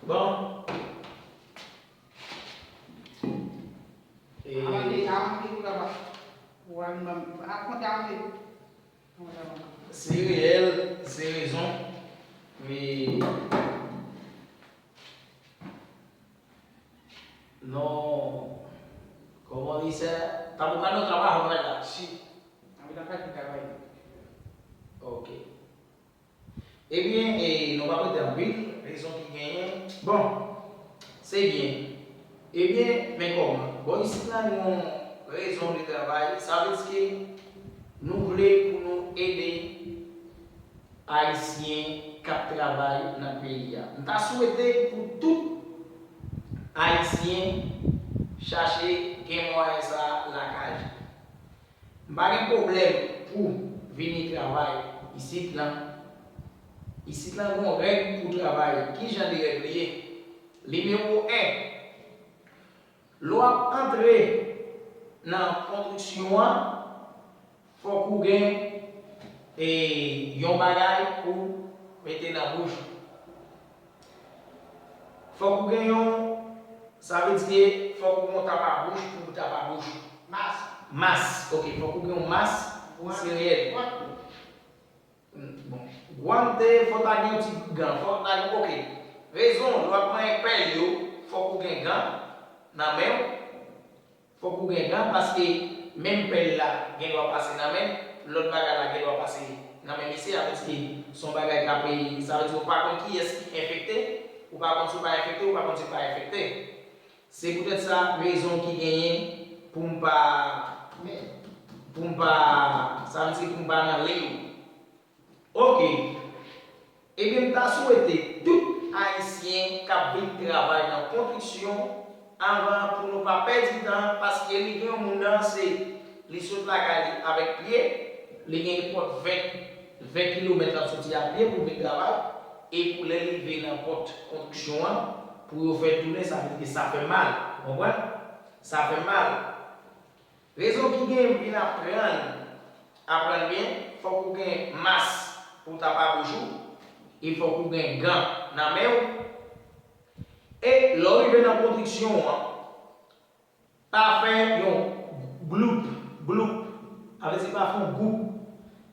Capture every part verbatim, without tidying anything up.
Bon. E Amande, amande pou la pa. Ou al nan, rakonte amande. Se reyèl, se rezon. Men non, kòman li se? Tanpou ka nou travay anpil la. Si. Anpil la ka travay. Ok. Ebyen, e, nou pa prete anpil, rezon ki genyen. Bon, se byen. Ebyen, men kòman? Bon, isit la, nou rezon de travay. Sa vle di ke nou vle pou nou ede Ayisyen k ap travay nan peyi a. M ta swete pou tout Ayisyen chache gen mwayen sa lakay. M pa gen pwoblèm pou vini travay isit lan. Isit lan gon règ pou travay. Ki jan de règ li ye? Nimewo en, lè w ap antre nan konstriksyon an, fòk ou gen, e, yon bagay pou mete nan bouch ou. Fòk ou gen yon, sa vle di ke fòk ou gen yon tapabouch pou tapabouch ou. Mas. Mas, ok, fòk ou gen yon mas, se reyèl. Gwant. Bon, gwante, fòk ta gen yon ti bout gan, fòk ta gen, ok. Rezon, lè w ap manyen pèl yo, fòk ou gen gan nan men w. Fòk ou gen gan, paske menm pèl la gen dwa pase nan men, lòt bagay la gen dwa pase nan men mesye, sa vle di ke se yon bagay k ap, sa vle di ou pa konn kiyès ki enfekte, ou pa konn si w pa enfekte, ou pa konn si w pa enfekte. Se poutèt sa, rezon ki genyen pou m pa, pou m pa, sa vle di pou m pa nan liy ou. Ok. Ebyen, m ta swete tout Ayisyen k ap vin travay nan konstriksyon anvan pou nou pa pèdi tan, paske li gen yon moun nan, se, li sot lakay li avèk pye, li gen pwòp ven, ven kilomèt l ap soti a pye pou l vin travay, e pou lè l rive nan pòt konstriksyon an, pou yo fè l tounen, sa vle di ke sa fè mal, ou konprann? Sa fè mal. Rezon ki gen vin aprann, aprann byen, fòk ou gen mas pou tapabouch ou, e fòk ou gen gan nan men w. E lè w rive nan konstriksyon an, pa fè yon gloup, gloup, sa vle di pa fè yon gwoup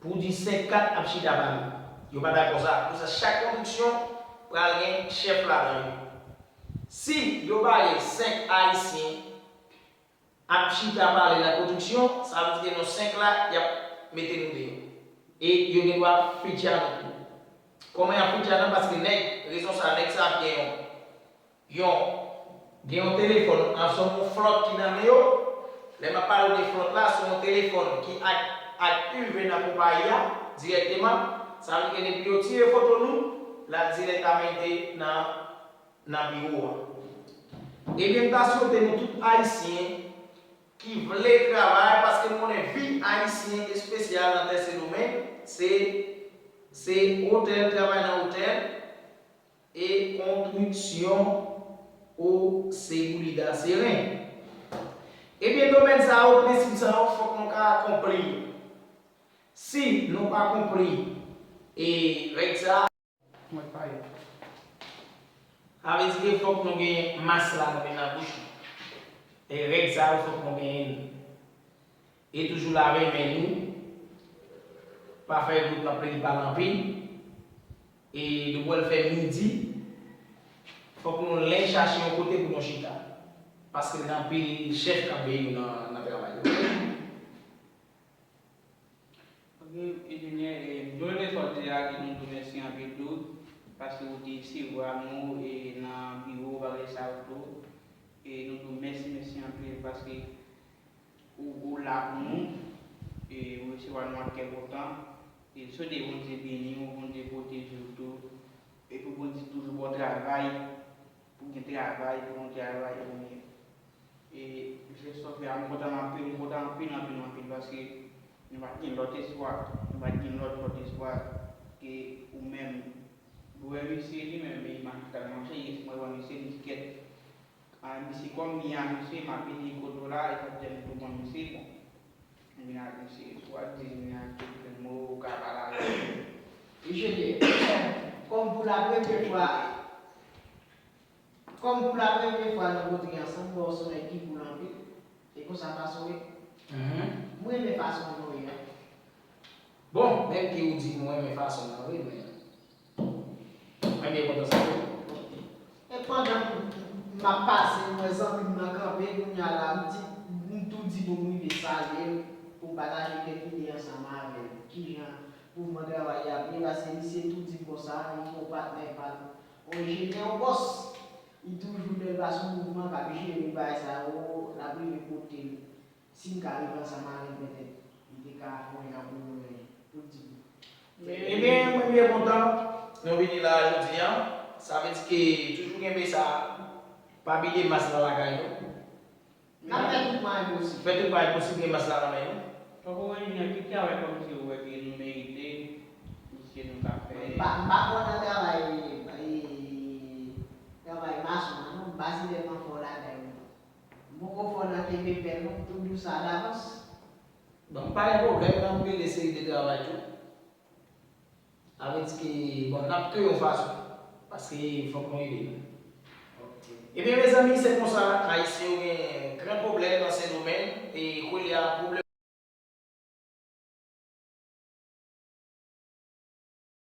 pou di senk kat ap chita pale. Yo pa dakò sa. Pou sa, chak konstriksyon pral gen chèf ladan yo. Si yo bare senk Ayisyen ap chita pale nan konstriksyon, sa vle di ke nou senk la, y ap mete nou deyò. E yo gen dwa fitya nou tou. Kòman y ap fitya nou? Paske nèg, rezon sa, nèg sa ap gen yon, yon, gen yon telefòn, an se yon flòt ki nan men yo. Lè m ap pale de flòt la, se yon telefòn ki ak, aktive nan konpayi a dirèkteman. Sa vle di ke depi yo tire foto nou, l al dirèkteman nan nan biwo a. Ebyen, m ta swete nou tout Ayisyen ki vle travay, paske m konnen vi Ayisyen espesyal nan Tè Sendomeng, se, se otèl, travay nan otèl, e konstriksyon o Segurida Seren. Ebyen, domèn sa yo, prensip sa yo, fòk nou ka akonpli yo. Si nou pa konpli, e, règ sa, Mwen pa yo. Sa vle di ke fòk nou gen mas la nan men nan bouch nou. E règ sa yo fòk nou genyen l. E toujou lave men nou. Pa fè gwoup nan peyi pale anpil. E depi w wè l fè midi, fòk nou len chache yon kote pou nou chita. Paske gen anpil chèf k ap veye nou nan, nan travay yo. Ok, enjenyè, e, nou renmen sa w di a, ke nou di w mèsi anpil tou, paske ou te resevwa nou, e, nan biwo, bagay sa yo tou. E nou di w mèsi, mèsi anpil, paske ou, ou la pou nou, e ou resevwa nou ak kè kontan. E swete Bondye beni w, Bondye pwoteje w tou, e pou Bondye toujou ba w travay, pou gen travay, pou nou travay pou nou. E, mesye Sofia, m kontan anpil, m kontan anpil, anpil, anpil, paske nou pa t gen lòt espwa, nou pa t gen lòt, lòt espwa ke ou menm. Ou wè misye li menm, li magistral manje, e si mwen wè misye, li kèt. A, misye kòm li a misye, m ap vini kote w la, e sa fè m tou ban misye, bon. M vin ak misye, swa di m vin ak tout mo, ou ka pale avè l. Enjenyè, kòm pou la premye fwa, Kòm pou la premye fwa nou rantre ansanm, bon, se yon nèg ki cool anpil. E konsa fason w ye. M renmen fason nou ye a. Bon, menm ke ou di nou renmen fason nan vre, men mwen byen kontan sa tou. E pandan m ap pase, m wè zanmi m nan kanpe, kounye a la, m di, m tou di pou m rive salye l, pou m pataje kèk ide ansanm avè l. Kijan mouvman travay la ap ye, paske misye tou di m konsa, li gon patnè pa l, yon enjenyè, yon bòs. Li toujou lè l pa sou mouvman k ap jere bagay sa yo, l ap rive kote l. Si m ka rive ansanm avè l petèt, li te ka fè yon jan pou mwen, pou l di m. Ebyen, mwen byen kontan nou vini la jodi a. Sa vle di ke toujou kenbe sa, pa bliye mas la lakay nou. N ap fè tout mwayen posib. Fè tout mwayen posib gen mas la nan men nou. Poko Rejinan, ki travay kòmsi ou wè ke nou merite, puiske nou ka fè. M pa m pa fò nan travay e travay mason an non, m pa si tèlman fò ladan l non. M poko fò nan kenbe pèl non, m tou di w sa davans. Bon, m pa gen pwoblèm nan anpil de seri de travay tou. Sa vle di ke, bon, n ap kreye yon fason. Paske fòk nou ede nou. Ebyen, mezanmi, se konsa, Ayisyen yo gen gran pwoblèm nan Sendomeng, e koulye a, pwoblèm